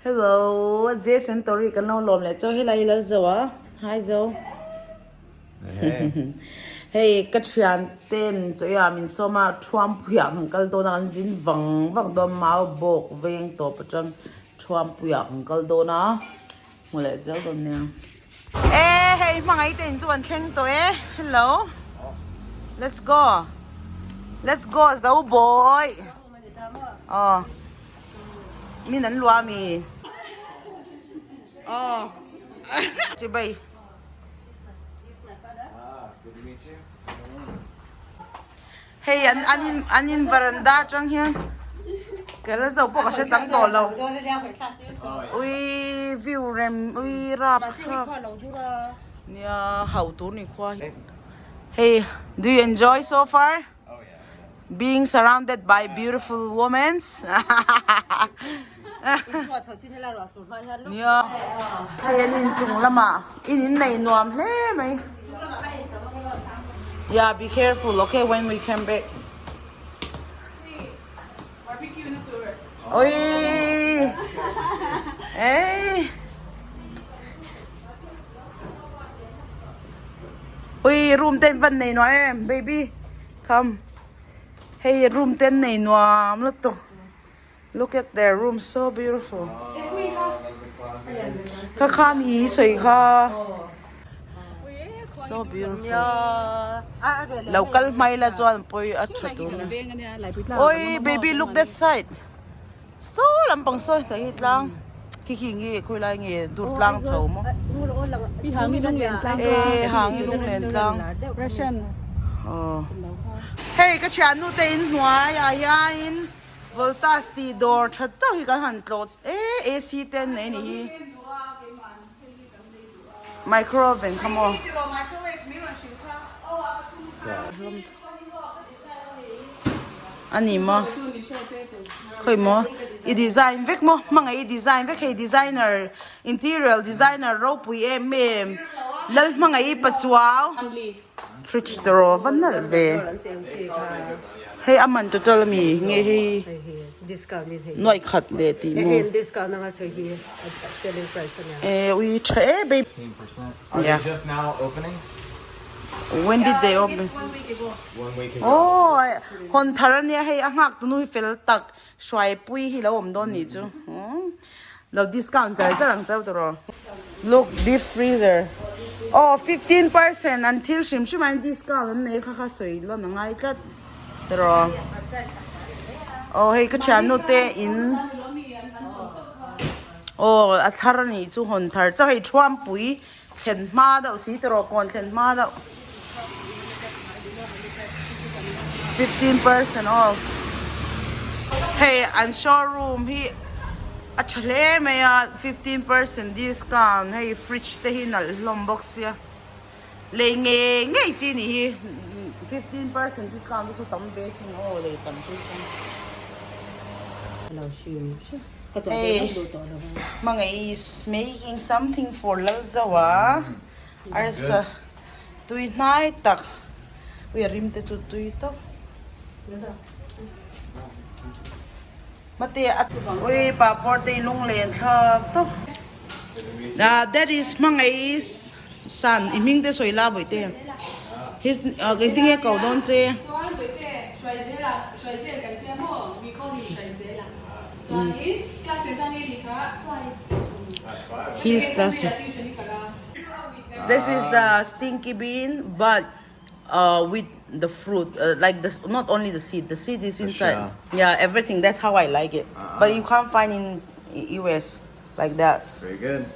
Hello, Jason Tori kan lo lawm leh chau helai lal zo a. Hi Zo. Hei ka thian ten chawia min sawm a Thuampuia kan kal dawn a kan zin vang vang dawn mau bawk veng tawp atang Thuampuia kan kal dawn a hmu leh zel dawn nia. E hei hmangaih te in chu kan thleng tawh e hello let's go let's go zo bawi aw min an luah ami aw chibai. Hei an an in an in varanda atang hian ka la zo pawh ka hre chang tawh lo ui view rem ui rap thlak nia hauh tur ni khua hi hei do you enjoy so far being surrounded by beautiful womens Nia, hei an inchung lamah in innei nuam hle mai. Yeah, be careful, okay, when we come back. Oi! Ei! Ui, room ten van nei nuam em, baby. Come. Hei room ten nei nuam lutuk. Look at their room so beautiful. Kha kha mi sawi kha. So beautiful. Lo kal hmai la chuan pawi a tha tur nia. Oi baby look that side. Saw lampang saw ta hi tlang. Khi khi nge khawi lai nge dur tlang chho maw. E hangi lunglen tlang. Hei ka thiannu te in hnuai ah hianin Voltas tih dawr tha tawk hi kan han tlawh e AC te an nei a nih hi. Micro oven kha maw. A ni maw? Khawi maw? I design vek maw? Hmangaih i design vek hei designer interior designer ropui em em Lalhmangaih i pachuau fridge te rawh va nalh ve hei a man total ami nge hei nuaih khat leh tih maw eh ui tha e baby. Yeah. When did they open? Oh, hawn thar ania hei a nghak tunu hi fel tak hruai pui hi lo awm dawn nih chu. Lo discount char char ang chau tawh. Look deep freezer. Oh, 15% an thil hrim hrim an discount an nei kha kha sawi lawn a ngai tlat tawh. Oh, hei ka thiannu te in Aw a thar a nih chu hawn thar chauh hei thuampui thlen hma deuh si tawh kawn thlen hma deuh 15% off hei an showroom hi a tha hle mai a 15% discount hei fridge te hi nalh hlawm bawk sia lei ngei ngei chi nih hi 15% discount te chu tam ve sin aw lei tam pui chuan. Hey, Hmangaih is making something for Lalzoa. Arsa tui hnai tak. Ui a rim te chu tui tawp. Mate a ui papawr te i lunglen thlak tawp. Ah that is Hmangaih son i hming te sawi la bawihte. His engtin nge ko dawn che. His class This is a stinky bean but uh, with the fruit uh, like this not only the seed the seed is inside yeah everything that's how I like it uh-huh. but you can't find in US like that very good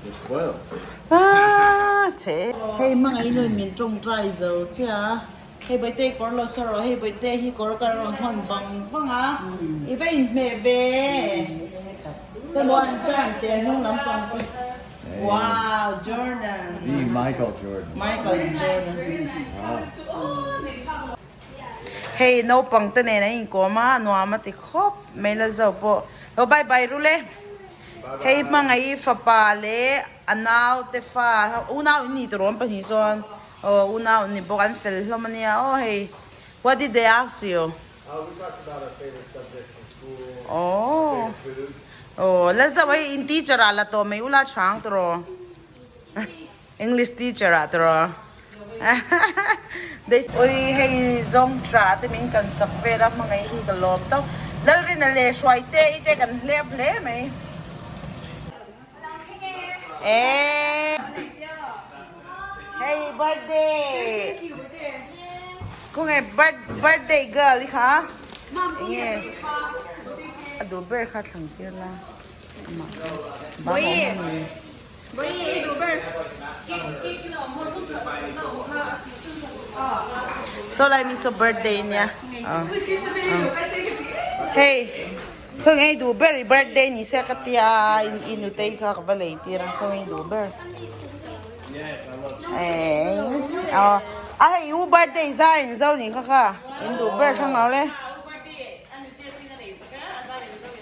you're spoiled ah che hei mangai nu min tong try zo chia Hei Bawihte i kawr lo sa rawh, hei Bawihte hi kawr ka rawn hawn vang vang a, i va inhmeh ve. Ka luan Jordan te hnung lampang pawh Wow Jordan. The Michael Jordan. Michael Jordan. Hei naupang te nen an inkawm a, nuam a ti khawp mai la zo pawh. Lo bye bye ru le. Hei hmangaih fapa leh a naute fa, unau in ni tawh rawh an pahnih chuan. Aw unau ni bawk an fel hlawm a nia aw hei what did they ask you? We talked about our favorite subjects in school, our favorite foods. Aw Lalzau hei in teacher ah la tawh mai ula chhang tawh English teacher ah tawh Ui hei zawng tah te min kan sak vel a hmangaih hi ka lawm tawp Lalrina leh Hruaite i te kan hlep hle mai Eee Hei birthday Khawnge birthday girl i kha enge a duh ber kha thlang tir la amah kha bang a awm a ni. Saw lai mi saw birthday nia hei khawnge i duh ber i birthday ni se ka tia i nutei kha ka va lei tir a khawnge i duh ber a hei u birthday zai in zo ni kha kha in duh ber thlang lo le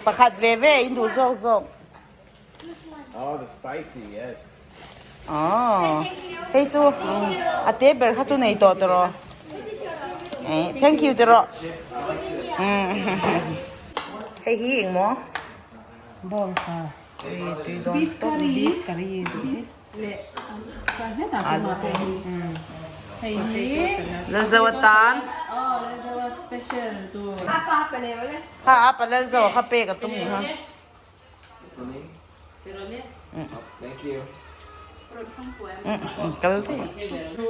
pakhat ve ve in duh zawk zawk. Oh, the spicy, yes. Oh, hei chu a te ber kha chu nei tawh tawh Eh, thank you tawh Hei hi eng maw? Bawngsa. Ui, tui dawn Beef tawp. curry. Beef curry. Beef leh alu te hei hi Lalzo atan. Oh, Lalzo special tur. Ha, apa Lalzo kha pek a tum ni ha. Kal daih.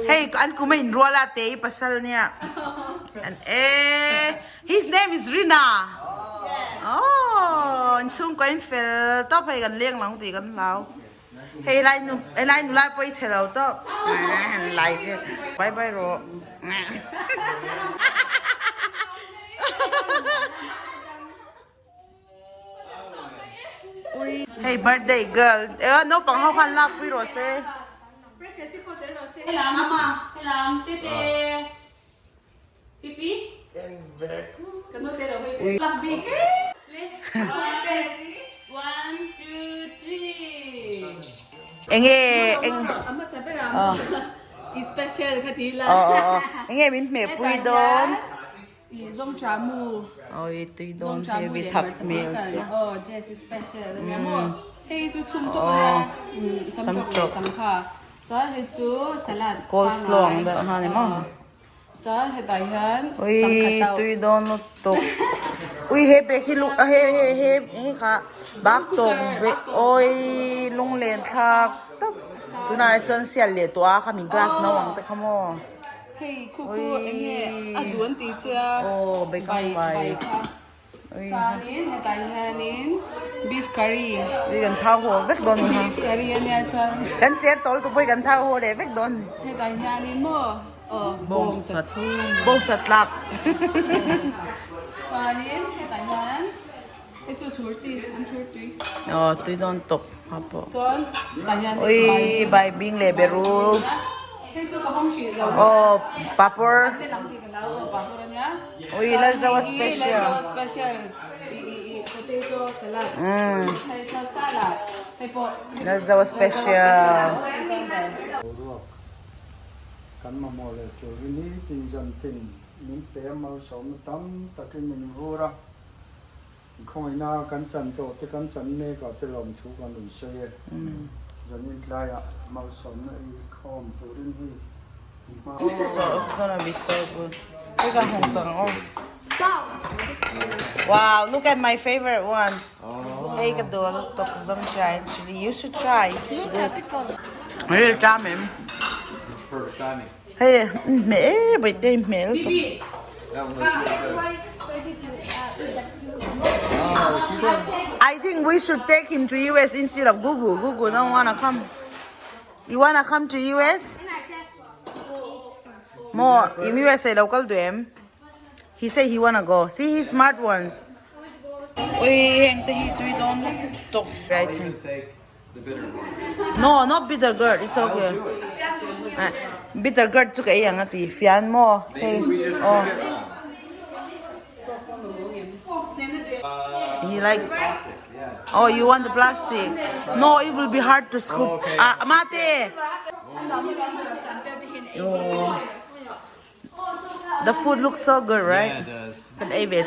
Hei an kum a inrual a te i pasal nia. An e his name is Rina. Oh, an chhungkaw in fel tawp hei kan leng lo tih kan hlau. Hei lai nu hei lai nu lai pawh i chhe lo tawp. Han lai vel. Bye bye rawh. Hei birthday girl eh naupang ho khan lak pui rawh se. Enge eng enge min hmeh pui dawn. I zawngṭah mu. Awi tui dawn Zawngṭah heavy mu leh thak hmarcha hmel pakhat. che. Aw Jess i special a nia maw. Hei chu chhum tawp a nia. Samṭawk leh changkha. Chuan hei chu salad Coleslaw ang deuh kha ni maw. Chuan hetah hian changkha Ui tauh. tui dawn lutuk. Ui he bag hi lu he he he eng kha bak tawk ve awi lunglen thlak tawp. Tunah hi chuan sial leh tawh a khami glass no ang te kha maw. Hei khu khu eng nge a duh an tih che a bai bai kha chuanin hetah hianin beef curry ui kan thau haw vek dawn ni beef curry a nia chuan kan cher tawl tu pawh hi kan thau haw leh vek dawn ni hetah hianin maw aw bawngsa bawngsa tlak chuanin hetah hian hei chu thur chi an thur tui aw tui dawn tawp. Chuan tah hian Ui baibing leh berul. Hei chu ka hawng hrih lo. Aw papawr. An tel ang tih ka nau aw papawr ania. Ui Lalzawa special. Lalzawa special i i i potato salad. Hei kha salad. Hei pawh. Lalzawa special. Boruak kan mamawh leh tur hi nitin zantin min pe a malsawmna tam takin min vur a. Khawngaihna kan chan tawh te kan chan mek ah te lawmthu kan rawn sawi e. Zanin tlaiah malsawmna ei khawm turin hi i hma. So it's gonna be so good. Hei ka hawng sak ang aw. Wow, look at my favorite one. Hei ka duh lutuk zawng try chili. You should try. It's good. Real tam em. It's perfect timing. Hei hmeh e baihte hmeh lutuk. I think we should take him to US instead of Gugu. Gugu don't wanna come. You wanna come to US? Mo, in USA local do him. He say he wanna go. See, he's smart one. Ui, heng te hi tui dawn lutuk. I'll even take The bitter gourd. No, not bitter gourd. It's okay. I'll do it. Bitter gourd chu ka ei ang a ti. Fian maw? Hei. Maybe we just Oh. cook it wrong. He like Plastic, yeah. Oh, you want the plastic? No, it will be hard to scoop. Oh, okay. Ah, mate. Oh. The food looks so good, right? Yeah, it does. Kan ei ve.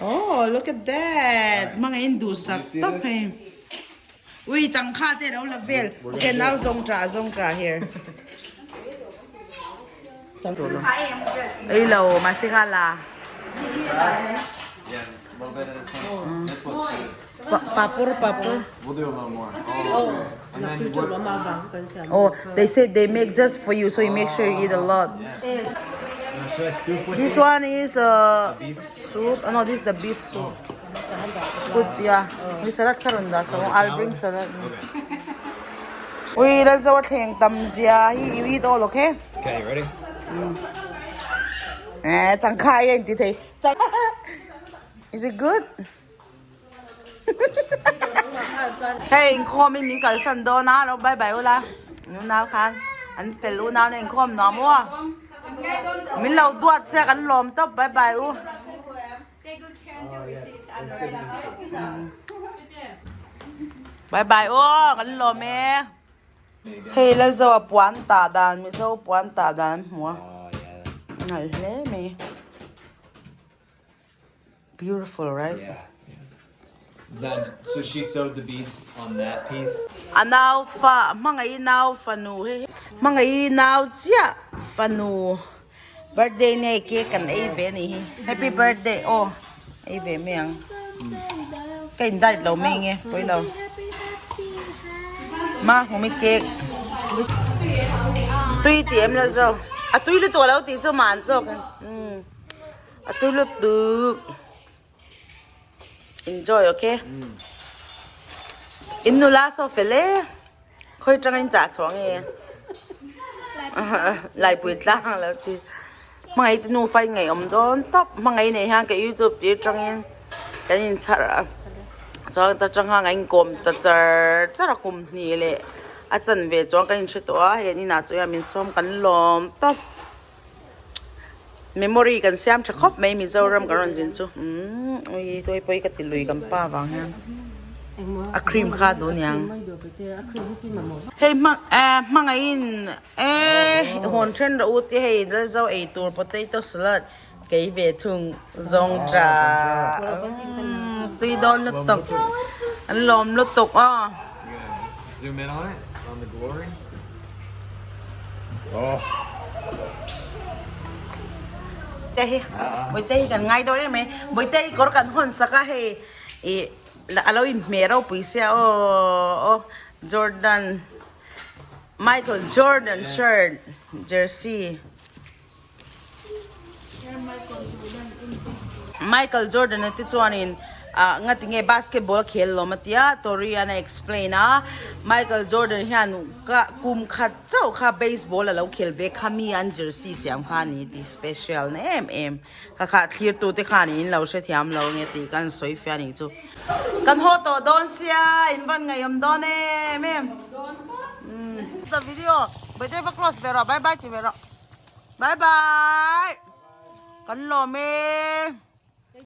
Oh, look at that. Hmangaih in duhsak tawp hei. Ui, changkha te lo la vel. Okay, now zawngṭah, zawngṭah here. Ei lo, mahse kha la. Papur, papur. Oh, they said they make just for you, so you make sure you eat a lot. This one is a soup. Oh, no, this is the beef soup. Put, yeah. May salad ka ron da. So, I'll bring salad. Ui, lalzo a thleng tam zia hi. You eat all, okay? Okay, ready? Eh, changkha ai ti thei. Is it good? Hei inkhawm in min kalsan dawn a lo bye bye ula nunau khan an fel unau na inkhawm nuam u a min lo duat sia kan lawm tawp bye bye u bye bye u kan lawm e hei Lalzoa puan tah dan mizo puan tah dan an hmu a nalh hle mai. Beautiful right? Yeah. Then, so she sewed the beads on that piece. A nau fa hmangaih nau fanu he hmangaih nau chiah fanu birthday nei cake kan ei ve anih hi happy birthday aw ei ve mai ang ka in diet lo mai nge pawi lo ma hmu mi cake tui tih em la zo a tui lutuk alo tih chu man zawk umm. A tui lutuk. Enjoy okay. In nula saw fel e. Khawi tang in chah chhuah nge. Laipui tlang lo ti. Hmangaih te nufa in ngaih awm dawn tawp. Hmangaih nei hian ka youtube tir tangin kan in chhar a. Chuan ta tang hang a inkawm ta char char a kum hnih leh a chanve chuan kan inhre tawh a. Hei an inah chuan hian min sawm kan lawm tawp. Memory kan siam tha khawp mai Mizoram kan rawn zin chu umm ui tuai pawh hi ka ti lui kan pa vang hian a cream kha duh aniang hei hma eh hmangaihin eh hawn then rawh u te hei Lalzo ei tur potato salad kei ve thung zawng tha tui dawn lutuk an lawm lutuk aw. Zoom in on it on the glory. Oh. Te hi Bawihte hi kan ngai dawn em mai Bawihte hi kawr kan hawn sak a hei ih a lo inhmeh ropui sia aw aw Jordan Michael Jordan shirt jersey Michael Jordan a te chuanin ah nga tinge basketball a khel lawm a tia Tori an a explain a Michael Jordan hian ka kum khat chauh kha baseball a lo khel ve kha mi an jersey siam kha a ni tih special na em em kha kha thlir tu te khan in lo hrethiam lo nge tih kan sawi fiah a nih chu kan haw tawh dawn sia in van ngaihawm dawn em em the video Bye va close ve rawh bye bye ti ve rawh. Bye bye. Kan lawm e.